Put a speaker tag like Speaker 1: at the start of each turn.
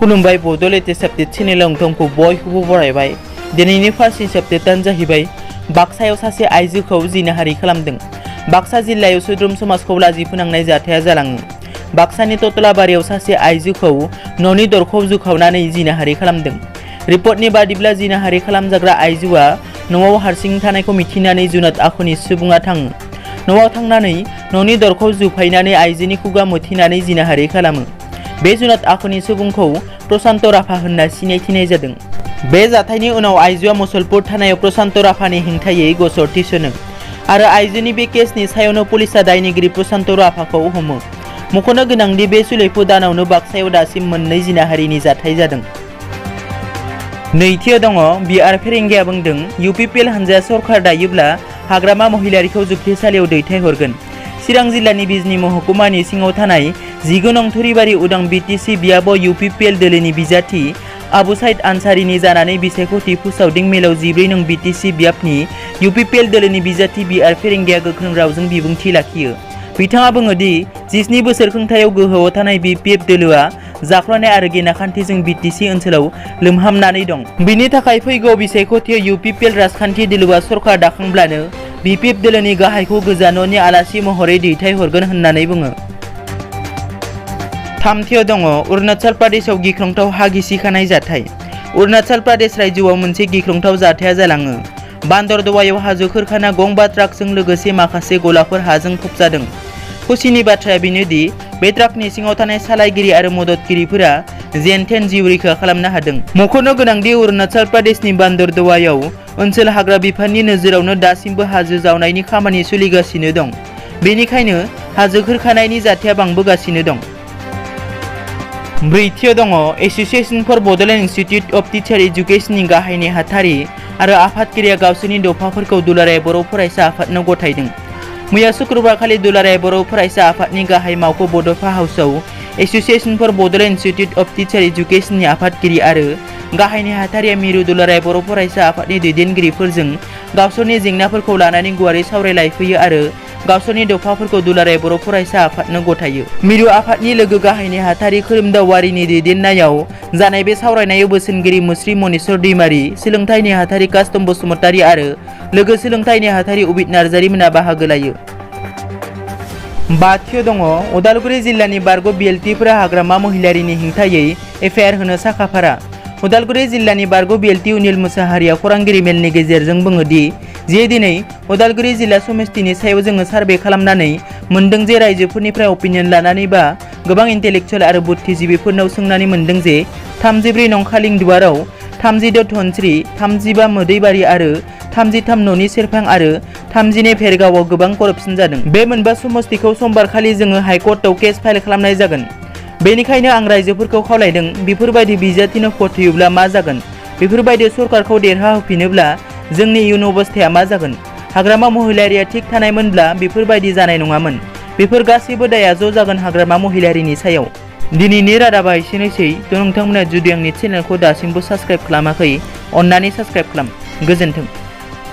Speaker 1: खुलुमबाय बड' latest update चेनेलाव नोंथांखौ बयखौबो बरायबाय। दिनैनि फार्स्ट निउस आपडेटआनो जाहैबाय बाक्सायाव सासे आइजोखौ जिनाहारि खालामदों। बाक्सा जिल्लायाव सोद्रोम समाजखौ लाजि फोनांनाय जाथाया जालाङो। बाक्सानि ततलाबारियाव सासे आइजोखौ न'नि दरखौ जुखावनानै जिनाहारि खालामदों। रिपर्टनि बादिब्ला जिनाहारि खालामजाग्रा आइजोआ न'आव हारसिं थानायखौ मिथिनानै जुनाद आखुनि सुबुङा थाङो। न'आव थांनानै न'नि दरखौ जुफायनानै आइजोनि खुगा मोथिनानै जिनाहारि खालामो। बे जुनाद आखुनि सुबुंखौ प्रशान्त राभा होनना सिनायथिनाय जादों। बे जाथायनि उनाव आइजोआ मुसलपुर थानायाव प्रशान्त राभानि हेंथायै गसर थिसनो आरो आइजोनि बे केसनि सायावनो पुलिसआ दायनिगिरि प्रशान्त राभाखौ हमो। मख'नो गोनांदि बे सुलेफु दानावनो बाक्सायाव दासिम मोननै जिनाहारिनि जाथाय जादों। नैथियाव दङ बिआर फेरेंगिया बुंदों इउपिपिएल हानजाया सरकार दायोब्ला हाग्रामा महिलारिखौ जोबथेसालियाव दैथायहरगोन। चिरां जिल्लानि बिजनी महकुमानि सिङाव थानाय 19 नं थुरिबारि उदां बिटिसि बियाबाव इउपिपिएल दोलोनि बिजाथि आबु साइद आनसारिनि जानानै बिसायख'थि फोसावदिं मेलाव 14 नं बिटिसि बियाबनि इउपिपिएल दोलोनि बिजाथि बिआर फेरेंगिया गोख्रों रावजों बिबुंथि लाखियो। बिथाङा बुङो दि 17 बोसोर खुंथायाव गोहोआव थानाय बिपिएफ दोलोआ जाख्लनाय आरो गेनाखान्थिजों बिटिसि ओनसोलाव लोमहाबनानै दं। बिनि थाखाय फैगौ बिसायख'थियाव इउपिपिएल राजखान्थि दोलोआ सरकार दाखांब्लानो बिपिएफ दोलोनि गाहायखौ गोजा न'नि आलासि महरै दैथायहरगोन होननानै बुङो। थामथियाव दङ अरुणाचल प्रदेशआव गिख्रंथाव हा गिसिखानाय जाथाय। अरुणाचल प्रदेश रायजोआव मोनसे गिख्रंथाव जाथाया जालाङो। बान्दरदवायाव हाजो खुरखाना गंबा ट्राकजों लोगोसे माखासे गलाफोर हाजों फबजादों। खुसिनि बाथ्राया बेनोदि बे ट्राकनि सिङाव थानाय सालायगिरि आरो मददगिरिफोरा जेन-थेन जिउ रैखा खालामनो हादों। मख'नो गोनांदि अरुणाचल प्रदेशनि बान्दरदवायाव ओनसोल हाग्रा बिफाननि नोजोरावनो दासिमबो हाजो जावनायनि खामानि सोलिगासिनो दं। बेनिखायनो हाजो खुरखानायनि जाथाया बांबोगासिनो दं। ब्रैथियाव दङ association for Bodoland institute of teacher एजुकेशननि गाहाय नेहाथारि आरो आफादगिरिया गावसोरनि दफाफोरखौ दुलाराय बर' फरायसा आफादनो गथायदों। मैया शुक्रबारखालि दुलाराय बर' फरायसा आफादनि गाहाय मावख' बड'फा हाउसआव association for Bodoland institute of teacher एजुकेशननि आफादगिरि आरो गाहाय नेहाथारिया मिरु दुलाराय बर' फरायसा आफादनि दैदेनगिरिफोरजों गावसोरनि जेंनाफोरखौ लानानै गुवारै सावरायलायफैयो आरो गावसोरनि दफाफोरखौ दुलाराय बर' फरायसा आफादनो गथायो। मिरु आफादनि लोगो गाहाय नेहाथारि खोरोमदावारिनि दैदेननायाव जानाय बे सावरायनायाव बोसोनगिरि मुस्रि मनेस्वर दैमारि, सोलोंथाइ नेहाथारि कास्टम बसुमतारि आरो लोगो सोलोंथाइ नेहाथारि उबित नार्जारि मोना बाहागो लायो। बाथियाव दङ उदालगुरि जिल्लानि बारग' बिएलटिफोरा हाग्रामा महिलारिनि हेंथायै एफआइआर होनो साखाफारा। उदालगुरि जिल्लानि बारग' बिएलटि अनिल मुसाहारिया खौरांगिरि मेलनि गेजेरजों बुङोदि जे दिनै उदालगुरि जिल्ला समितिनि सायाव जोङो सार्भे खालामनानै मोनदों जे रायजोफोरनिफ्राय अपिनियन लानानै बा गोबां इन्टेलेक्चुवेल आरो बुद्धिजीबिफोरनाव सोंनानै मोनदों जे 34 नं खालिं दुवाराव 36 धनस्रि, 35 मोदैबारि आरो 33 न'नि सेरफां आरो 32 भेरगावआव गोबां करपसन जादों। बे मोनबा समस्तिखौ समबारखालि जोङो हाइकर्टआव केस फाइल खालामनाय जागोन। बेनिखायनो आं रायजोफोरखौ खावलायदों बेफोरबायदि बिजाथिनो भट होयोब्ला मा जागोन, बेफोरबायदि सरकारखौ देरहा होफिनोब्ला जोंनि इयुन अबस्थाया मा जागोन। हाग्रामा महिलारिया थिग थानायमोनब्ला बेफोरबायदि जानाय नङामोन। बेफोर गासैबो दाया ज' जागोन हाग्रामा महिलारिनि सायाव। दिनैनि रादाबा एसेनोसै। नोंथांमोना जुदि आंनि चेनेलखौ दासिमबो साबस्क्राइब खालामाखै अन्नानै साबस्क्राइब खालाम। गोजोन्थों।